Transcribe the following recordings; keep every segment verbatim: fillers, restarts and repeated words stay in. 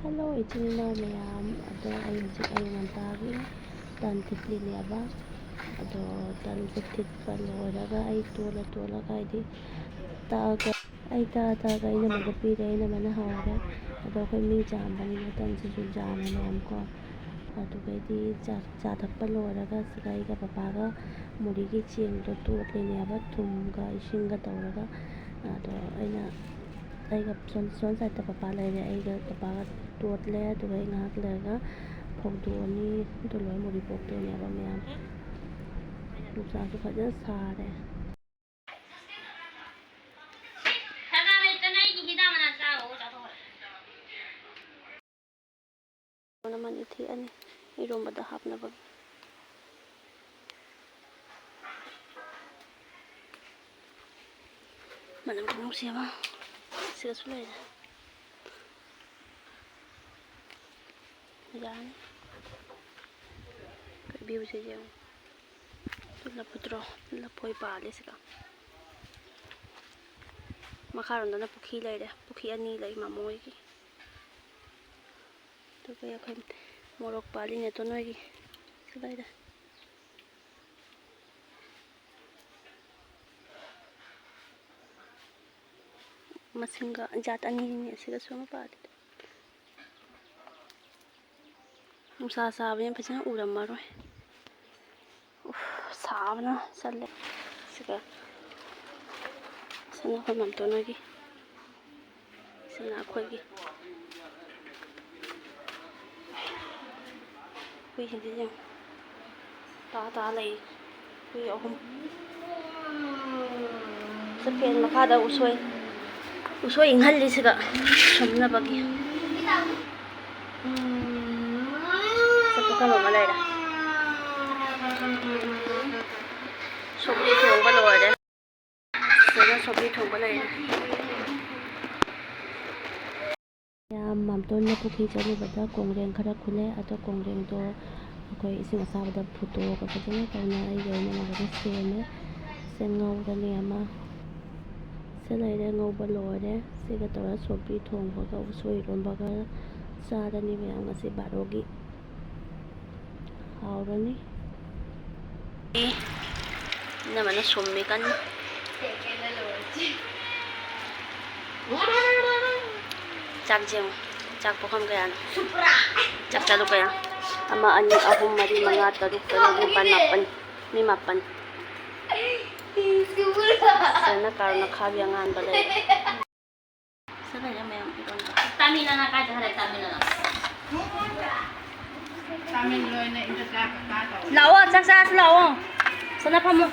Hello ꯏꯆꯤꯟ ꯏꯅꯥꯎ ꯃꯌꯥꯝ꯫ ꯑꯗꯣ ꯑꯩ ꯍꯧꯖꯤꯛ ꯑꯌꯨꯛ ꯉꯟꯇꯥꯒꯤ ꯇꯟ ꯊꯤꯠꯂꯤꯅꯦꯕ꯫ ꯑꯗꯣ ꯇꯟꯁꯦ ꯊꯤꯠꯄ ꯂꯣꯏꯔꯒ ꯑꯩ ꯇꯣꯠꯂ ꯇꯣꯠꯂꯒ, ꯍꯥꯏꯗꯤ ꯇꯛꯑꯒ, ꯑꯩ ꯇꯛꯑ ꯇꯛꯑꯒ ꯏꯅꯝꯃꯗ ꯄꯤꯔꯦ꯫ ꯏꯅꯝꯃꯅ ꯍꯧꯔꯦ꯫ ꯑꯗꯣ ꯑꯩꯈꯣꯏ ꯃꯤ ꯌꯥꯝꯕꯅꯤꯅ ꯇꯟꯁꯤꯁꯨ ꯌꯥꯝꯃꯦ ꯃꯌꯥꯝ ꯀꯣ꯫ ꯑꯗꯨꯒꯩꯗꯤ ꯆꯥ, ꯆꯥ ꯊꯛꯄ ꯂꯣꯏꯔꯒ ꯁꯤꯗ ꯑꯩꯒ ꯄꯄꯥꯒ ꯃꯨꯔꯤꯒꯤ ꯆꯦꯡꯗꯣ ꯇꯣꯠꯂꯤꯅꯦꯕ, ꯊꯨꯝꯒ ꯏꯁꯤꯡꯒ ꯇꯧꯔꯒ꯫ ꯑꯗꯣ ꯑꯩꯅ, ꯑꯩꯒ ꯁꯣꯝ, ꯁꯣꯝ ꯁꯥꯏꯠꯇ ꯄꯄꯥ ꯂꯩꯔꯦ, ꯑꯩꯒ ꯄꯄꯥꯒ ꯇꯣꯠꯂꯦ꯫ ꯑꯗꯨꯒ ꯑꯩ ꯉꯥꯏꯍꯥꯛ ꯂꯩꯔꯒ ꯐꯧꯗꯣꯛꯑꯅꯤ꯫ ꯑꯗꯨ ꯂꯣꯏꯔ ꯃꯨꯔꯤ ꯄꯣꯛꯇꯣꯏꯅꯦꯕ ꯃꯌꯥꯝ꯫ ꯅꯨꯡꯁꯥꯁꯨ ꯐꯖꯅ ꯁꯥꯔꯦ꯫ ꯁꯅꯥ ꯂꯩꯇꯅ ꯑꯩꯒꯤ ꯍꯤꯗꯥꯛ ꯃꯅꯥ ꯆꯥꯔꯣ, ꯆꯥꯊꯣꯛꯈ꯭ꯔꯦ꯫ ꯃꯅꯝ ꯑꯅꯤ ꯊꯤꯛꯑꯅꯤ ꯏꯔꯣꯝꯕꯗ ꯍꯥꯞꯅꯕꯒꯤ꯫ ꯃꯅꯝ ꯈꯨꯅꯨꯡꯁꯤ ꯑꯃ ꯁꯤꯗꯁꯨ ꯂꯩꯔꯦ꯫ ꯌꯥꯅꯤ꯫ ꯀꯩ view ꯁꯦ ꯌꯦꯡꯉꯨ꯫ ꯁꯤ ꯂꯐꯨ ꯊꯔꯣ, ꯂꯐꯣꯏ ꯄꯥꯜꯂꯦ ꯁꯤꯗ꯫ ꯃꯈꯥꯔꯣꯝꯗꯅ ꯄꯨꯈ꯭ꯔꯤ ꯂꯩꯔꯦ꯫ ꯄꯨꯈ꯭ꯔꯤ ꯑꯅꯤ ꯂꯩ ꯃꯥꯃꯣ ꯍꯣꯏꯒꯤ꯫ ꯑꯗꯨꯒ ꯑꯩꯈꯣꯏ ꯃꯣꯔꯣꯛ ꯄꯥꯜꯂꯤ ꯅꯦꯇꯣꯟ ꯍꯣꯏꯒꯤ꯫ ꯁꯤ ꯂꯩꯔꯦ꯫ ꯃꯁꯤꯡꯒ ꯖꯥꯠ ꯑꯅꯤꯅꯤ ꯑꯁꯤꯒꯁꯨ ꯑꯃ ꯄꯥꯜꯂꯤ꯫ ꯅꯨꯡꯁꯥ ꯁꯥꯕꯅꯤꯅ ꯐꯖꯅ ꯎꯔꯝꯃꯔꯣꯏ꯫ ꯎꯐ, ꯁꯥꯕꯅ ꯆꯜꯂꯦ꯫ ꯁꯤꯒ, ꯁꯤꯅ ꯑꯩꯈꯣꯏ ꯃꯥꯝꯇꯣꯟ ꯍꯣꯏꯒꯤ꯫ ꯁꯤꯅ ꯑꯩꯈꯣꯏꯒꯤ꯫ ꯍꯨꯏꯁꯤꯡꯁꯤ ꯌꯦꯡꯉꯨ꯫ ꯇꯥ ꯇꯥ ꯂꯩ꯫ ꯍꯨꯏ ꯑꯍꯨꯝ꯫ ꯁꯤ ꯐꯦꯟ ꯃꯈꯥꯗ ꯎꯁꯣꯏ, ꯎꯁꯣꯏ ꯏꯪꯍꯜꯂꯤ ꯁꯤꯗ ꯁꯨꯝꯅꯕꯒꯤ꯫ ꯁꯤ ꯄꯨꯈꯝ ꯑꯃ ꯂꯩꯔꯦ꯫ ꯁꯧꯒ꯭ꯔꯤ ꯊꯣꯡꯕ ꯂꯣꯏꯔꯦ꯫ ꯁꯤꯗ ꯁꯧꯒ꯭ꯔꯤ ꯊꯣꯡꯕ ꯂꯩꯔꯦ꯫ ꯃꯌꯥꯝ ꯃꯥꯝꯇꯣꯟꯅ ꯄꯨꯈ꯭ꯔꯤ ꯆꯠꯂꯨꯕꯗ ꯀꯣꯡꯒ꯭ꯔꯦꯡ ꯈꯔ ꯈꯨꯜꯂꯦ꯫ ꯑꯗꯣ ꯀꯣꯡꯒ꯭ꯔꯦꯡꯗꯣ ꯑꯩꯈꯣꯏ ꯏꯁꯤꯡ ꯑꯁꯥꯕꯗ ꯐꯨꯠꯇꯣꯛꯑꯒ ꯐꯖꯅ ꯇꯧꯅ ꯑꯩꯒꯤ ꯑꯣꯏꯅ ꯐꯖꯅ ꯁꯦꯝꯃꯦ꯫ ꯁꯦ ꯉꯧꯔꯅꯤ ꯑꯃ꯫ ꯁꯤ ꯂꯩꯔꯦ, ꯉꯧꯕ ꯂꯣꯏꯔꯦ꯫ ꯁꯤꯒ ꯇꯧꯔꯒ ꯁꯧꯒ꯭ꯔꯤ ꯊꯣꯡꯕꯒ ꯎꯁꯣꯏ ꯏꯔꯣꯝꯕꯒ ꯆꯥꯔꯅꯤ ꯃꯌꯥꯝ ꯉꯁꯤ ꯕꯥꯔꯣꯒꯤ꯫ ꯍꯥꯎꯔꯅꯤ꯫ ꯏꯅꯝꯃꯅ ꯁꯨꯝꯃꯤ ꯀꯟꯅ꯫ ꯆꯥꯛꯁꯦ ꯌꯦꯡꯉꯨ꯫ ꯆꯥꯛ ꯄꯨꯈꯝ ꯀꯌꯥꯅꯣ? ꯆꯥꯛ ꯆꯥꯂꯨꯛ ꯀꯌꯥ? ꯑꯃ, ꯑꯅꯤ, ꯑꯍꯨꯝ, ꯃꯔꯤ, ꯃꯉꯥ, ꯇꯔꯨꯛ, ꯇꯔꯦꯠ, ꯅꯤꯄꯥꯜ, ꯃꯥꯄꯜ꯫ ꯃꯤ ꯃꯥꯄꯜ꯫ ꯁꯤꯗꯅ ꯀꯥꯔꯣ ꯅꯈꯥꯕꯤ ꯑꯉꯥꯟꯕ ꯂꯩꯔꯦ꯫ ꯁꯤꯗ ꯂꯩꯔꯦ ꯃꯌꯥꯝ ꯏꯔꯣꯟꯕ꯫ ꯇꯥꯃꯤꯜꯅ ꯀꯥꯏꯗ ꯍꯜꯂꯛꯑꯦ? ꯇꯥꯃꯤꯜꯅ꯫ ꯂꯥꯛꯑꯣ, ꯆꯥꯛ ꯆꯥꯁꯤ ꯂꯥꯛꯑꯣ꯫ ꯁꯅꯥ ꯐꯝꯃꯣ꯫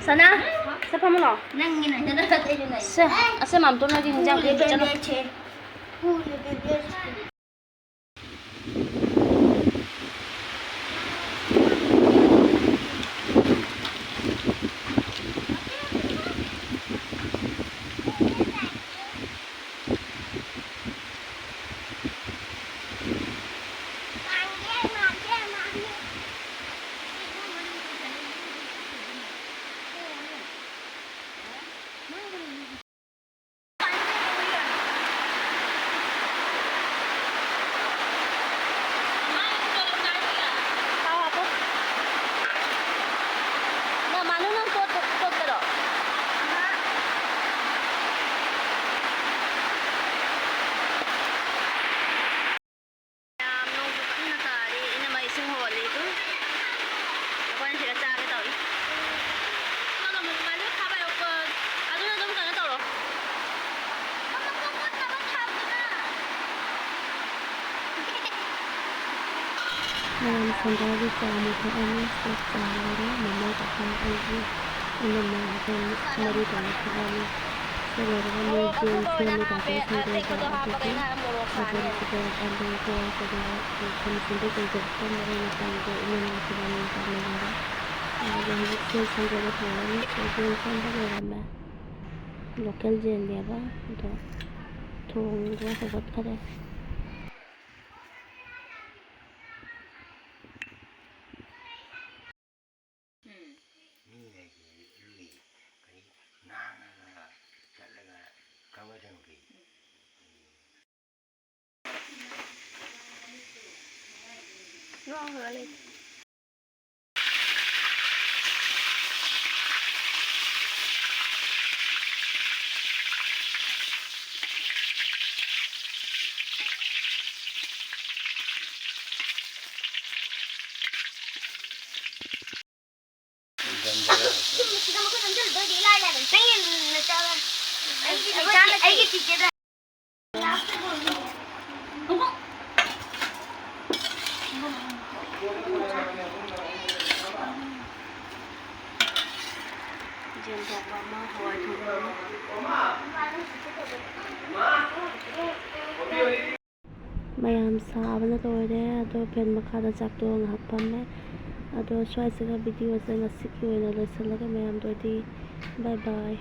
ꯁꯅꯥ, ꯁꯤ ꯐꯝꯃꯣ ꯂꯥꯛꯑꯣ꯫ ꯅꯪꯒꯤꯅ ꯍꯦꯟꯅ ꯐꯖꯩꯗꯨꯅ꯫ ꯁꯦ, ꯑꯁꯦ ꯃꯥꯝꯇꯣꯟ ꯍꯣꯏꯒꯤ ꯍꯤꯟꯖꯥꯡ ꯄꯤꯔꯛꯀꯦ, ꯆꯠꯂꯣ꯫ ꯌꯥꯝ ꯅꯣꯡꯁꯨ ꯀꯟꯅ ꯇꯥꯔꯤ, ꯏꯅꯝꯃ ꯏꯁꯤꯡ ꯍꯣꯜꯂꯤ ꯑꯗꯨ꯫ ꯑꯩꯈꯣꯏꯅ ꯁꯤꯗ ꯆꯥꯒꯦ ꯇꯧꯔꯤ꯫ ꯆꯠꯂꯣ, ꯉꯥꯅꯨ ꯐꯥꯕ ꯌꯥꯎꯀꯣ꯫ ꯑꯗꯨꯅ ꯑꯗꯨꯝ ꯀꯩꯅꯣ ꯇꯧꯔꯣ꯫ ꯃꯌꯥꯝ ꯁꯦꯟꯗ꯭ꯔꯥꯒꯤ ꯆꯥ ꯑꯃꯨꯛ ꯊꯛꯑꯅꯤ꯫ ꯆꯥꯛ ꯆꯥ ꯂꯣꯏꯔꯦ꯫ ꯃꯃꯥ ꯄꯄꯥ ꯑꯩꯒꯤ ꯏꯅꯝꯃ ꯑꯩꯈꯣꯏ ꯃꯔꯤ ꯇꯧꯔ ꯊꯛꯑꯅꯤ꯫ ꯁꯤ ꯂꯣꯏꯔꯒ ꯃꯣꯏ ꯒꯦꯝ ꯁꯦꯝꯃꯤ ꯇꯥꯇꯣ ꯁꯪꯒꯣꯏꯗ ꯑꯗꯨꯒꯤ ꯑꯗꯨꯝ ꯁꯤꯗ ꯑꯂꯨ ꯀꯣ ꯀꯩꯀꯥ ꯊꯝꯖꯤꯟꯕ ꯀꯩꯗꯧꯕ ꯃꯔꯣꯏ ꯃꯄꯥꯡꯗꯣ ꯏꯅꯝꯃ ꯁꯤꯗ ꯃꯤꯡ ꯆꯥꯟꯅꯔꯒ ꯑꯗꯨꯒ ꯍꯧꯖꯤꯛꯁꯦ ꯁꯪꯒꯣꯏꯗ ꯊꯣꯡꯉꯅꯤ꯫ ꯒꯦꯝ ꯁꯦꯝꯕ ꯂꯣꯏꯔꯝꯃꯦ꯫ ꯂꯣꯀꯦꯜ ꯌꯦꯟꯅꯦꯕ ꯑꯗꯣ ꯊꯣꯡꯕ ꯍꯧꯒꯠꯈꯔꯦ꯫ ꯎꯝ꯫ ꯃꯤꯅ ꯂꯨꯏ ꯀꯔꯤ ꯉꯥꯡꯉꯒ ꯆꯠꯂꯒ ꯀꯃꯥꯏꯅ ꯇꯧꯅꯣ? ꯑꯩꯒꯤ ꯆꯤꯆꯦꯗ꯫ ꯌꯦꯟ ꯊꯣꯡꯕ ꯑꯃ, ꯍꯋꯥꯏ ꯊꯣꯡꯕ ꯑꯃ꯫ ꯃꯌꯥꯝ ꯁꯥꯕꯅ ꯂꯣꯏꯔꯦ꯫ ꯑꯗꯣ ꯐꯦꯟ ꯃꯈꯥꯗ ꯆꯥꯛ ꯇꯣꯛꯑ ꯉꯥꯏꯍꯥꯛ ꯐꯝꯃꯦ꯫ ꯑꯗꯣ ꯁ꯭ꯋꯥꯏꯁꯤꯒ ꯚꯤꯗꯤꯑꯣꯁꯦ ꯉꯁꯤꯒꯤ ꯑꯣꯏꯅ ꯂꯣꯏꯁꯤꯜꯂꯒꯦ ꯃꯌꯥꯝꯗꯣ꯫ ꯑꯗꯨꯗꯤ ꯕꯥꯏ ꯕꯥꯏ꯫